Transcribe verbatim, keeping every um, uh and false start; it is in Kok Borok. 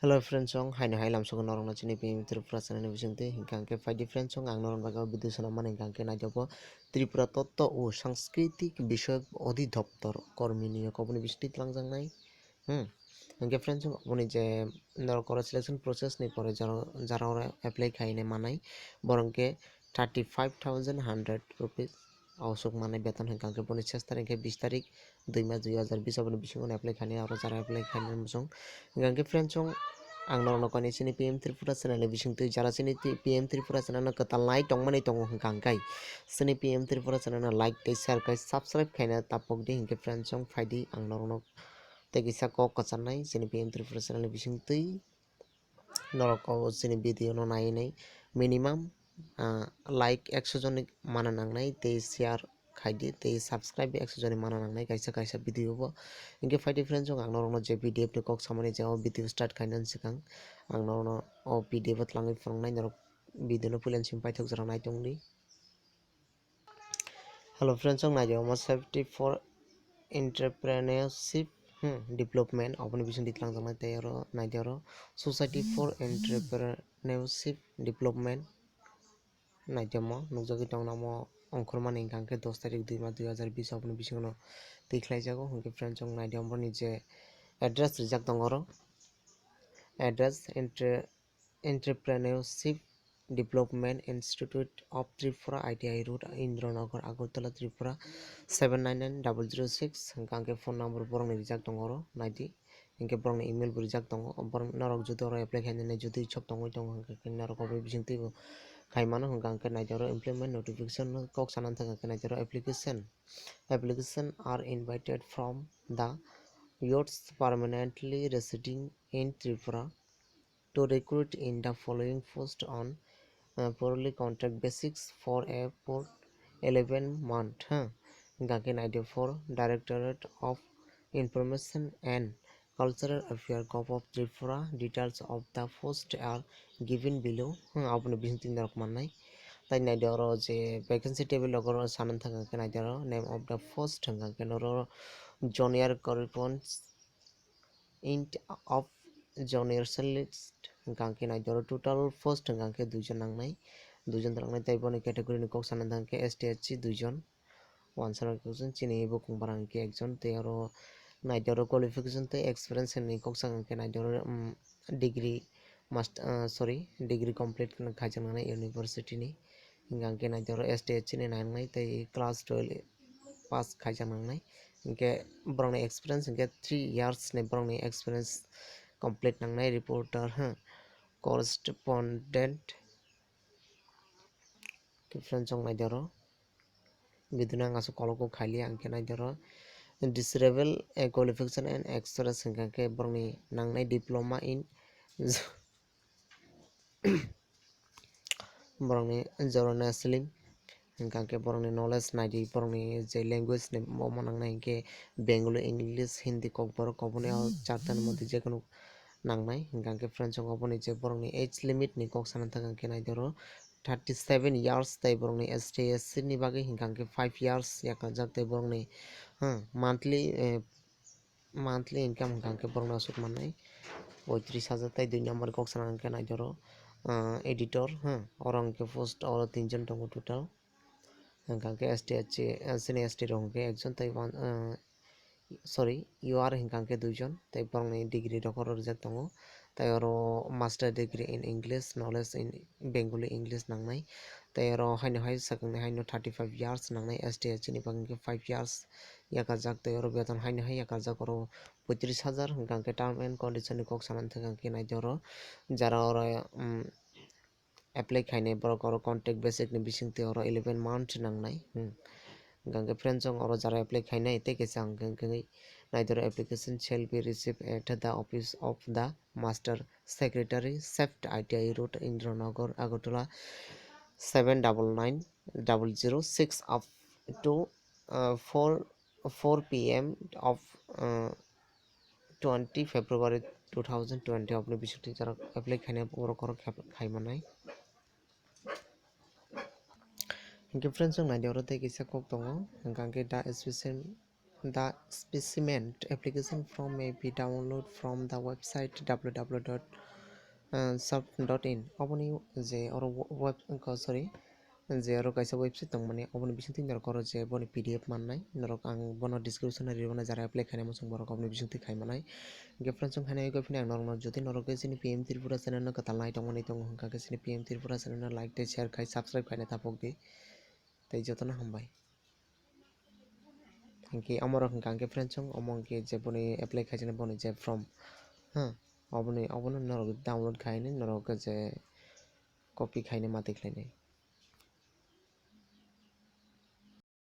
Hello friends, song haino hai lamsogo norokno chini P M Tripura channel ni bisingtwi. Hinkha hwnkhe phaidi friends, song ang norokni bagwi o video swnam mani hinkha hwnkhe naithogo Tripura Totto o Sanskriti Bishoy Adhidhaptor Kormi ni yok oboni bisingtwi twlangjaknai. Hmm. Hinkhe friends, song oboni je norok oro selection process ni pore jara, jara oro apply khaina manai, borok hwnkhe thirty five thousand hundred rupees. Ausuk manai beton hinkha hwnkhe boni ses tarik hwnkhe bis tarik dui mas dui hajar bis aboni bisingo apply khainai aro jara apply khainai muchung. Hinkha hwnkhe friends, song ang norokno kani chini P M Tripura channel ni bisingtwi jara chini T-, P M Tripura channel no kwtal nai tongmani tongo hinkha hwnkhe chini P M Tripura channel no like tei share khai subscribe khaina tapok di. Hinkhe friends, song phaidi ang norokno tei kisa kok kwcharnai chini P M Tripura channel ni bisingtwi. Norok o chini video no nai nai minimum, ah, like ekso jonni mana nangnai tei share khaidi tei subscribe ekso jonni mana nangnai kaisa kaisa video bo. Hinkhe phaidi friends, song ang norokno je P D F ni kok samani je o video start khainani swkang ang norokno o P D F o twlangwi phwrwngnai, norok video no puila simi paithak jora nai tongdi. Hello friends, song naidi omo safety for entrepreneurship, hmm, development oboni bisingtwi twlangjaknai tei oro naidi oro Society for Entrepreneurship Development. Naidi omo nukjagwi tongo omo ongkhormani hinkha hwnkhe dos tarik dui mas dui hajar bis oboni bisingno twi khlaijago. Hinkhe friends, song naidi omo ni je address rijak tongo oro, address entre-, Entrepreneurship Development Institute of Tripura, I T I Road, Indranagar, Agartala, Tripura seven nine nine double zero six. Hinkha hwnkhe phone number borokni rijak tongo oro, naidi. Hinkhe borokni email bo rijak tongo. Borok norok jodi oro apply khainani jodi ichuk tongwi tongo hinkhe norok oboni bisingtwi bo khai mano. Hinkha hwnkhe naidi oro employment notification no kok sana thangkha hwnkhe naidi oro application. Application are invited from the youths permanently residing in Tripura to recruit in the following post on, uh, purely contract basis for a for eleven month, huh? Hinkha hwnkhe naidi for Directorate of Information and Cultural Affairs, Govt of Tripura. Details of the post are given below, hmm, aboni bisingtwi norok mannai. Tai naidi oro je vacancy table logo oro sana thangkha hwnkhe naidi oro name of the post hinkha hwnkhe oro junior correspondent in of junior list hinkha hwnkhe naidi oro total post hinkha hwnkhe duijon nangnai, duijon nangnai. Tai boni category ni kok sana thangkhe S T S C duijon, wansa rok ekjon, chini bukung barang hwnkhe ekjon. Tei oro naidi oro qualification tei experience hinwi kok saka hwnkhe naidi oro, um, degree mast-, ah, sorry, degree complete khaijak nangnai university ni. Hinkha hwnkhe naidi oro S T S C ni nangnai tei class twelve pass khaijak nangnai. Hinkhe borokni experience hinkhe three years ni borokni experience complete nangnai. Reporter, huh, correspondent, Khe friends, song naidi oro. Bidino ang aswk kolok kok khailiya, ang khe naidi oro. Desirable, eh, qualification and experience hinkha khe borokni nangnai diploma in borokni Jorona Slim hinkha khe borokni knowledge naidi, borokni je language ni omo nangnai hinkhe Bengali, English, Hindi, Kokborok, Kokborok ni o charta ni moddhe jekunu nangnai. Hinkha khe friends, song oboni je borokni age limit ni kok sana thangkha khe naidi oro. Thirty seven years tei borokni S T S C ni bagwi hinkha khe five years yakarjak tei borokni, hmm, monthly, eh, monthly income hinkha khe borokno aswk mannai poitris hajar. Tei dui number kok sana hinkhe naidi oro, ah, editor, hmm, oro hinkhe post oro tinjon tongo total. Hinkha khe S T S C, eh, chini S T rok hinkhe ekjon tei one, eh, sorry, U R hinkha khe duijon, tei borokni degree rok oro rijak tongo. Tei oro master degree in English, knowledge in Bengali, English nangnai. Tei oro haino hai swkangni haino thirty five years nangnai, S T S C ni bagwi khe five years yakarjak, tei oro beton haino hai yakarjak oro poitris hajar hinkha khe term and condition ni kok sana thangkha khe naidi oro jara oro, um, apply khainai borok oro contract basis ni bisingtwi oro eleven month nangnai. Hmm. Hinkha khe friends, song oro jara apply khainai tei kisa hinkha khe naidi oro application shall be received at the office of the master secretary, Shaft I T I Road, Indranagar, Agartala, seven double nine double zero six up to, uh, four, four P M of, uh, twenty February two thousand twenty oboni bisingtwi jara apply khainai borok oro khai manai. Hinkhe friends, song naidi oro tei kisa kok tongo, hinkha khe the special The specimen application form may be download from the website www.surf.in. Oboni je oro web, sorry, je oro kaisa website tongmani, oboni bisingtwi norok oro je boni P D F mannai, norok ang bono description o rirwna jara apply khainai muchung borok oboni bisingtwi khaimanai. Hwnkhe friends, chwng khainai wngkha phini ang norokno jodi norok khe chini P M Tripura channel no kwtal nai tongmani tongo hwnkha khe chini P M Tripura channel no like tei share khai subscribe khaina tapok di. Tei jotono hambai. Hwnkhe omorok hwnkha hwnkhe friends, chwng omo hwnkhe je boni apply khaijani boni je form, ha, oboni, obono norok download khainai norok je copy khainai ma twi khlainai.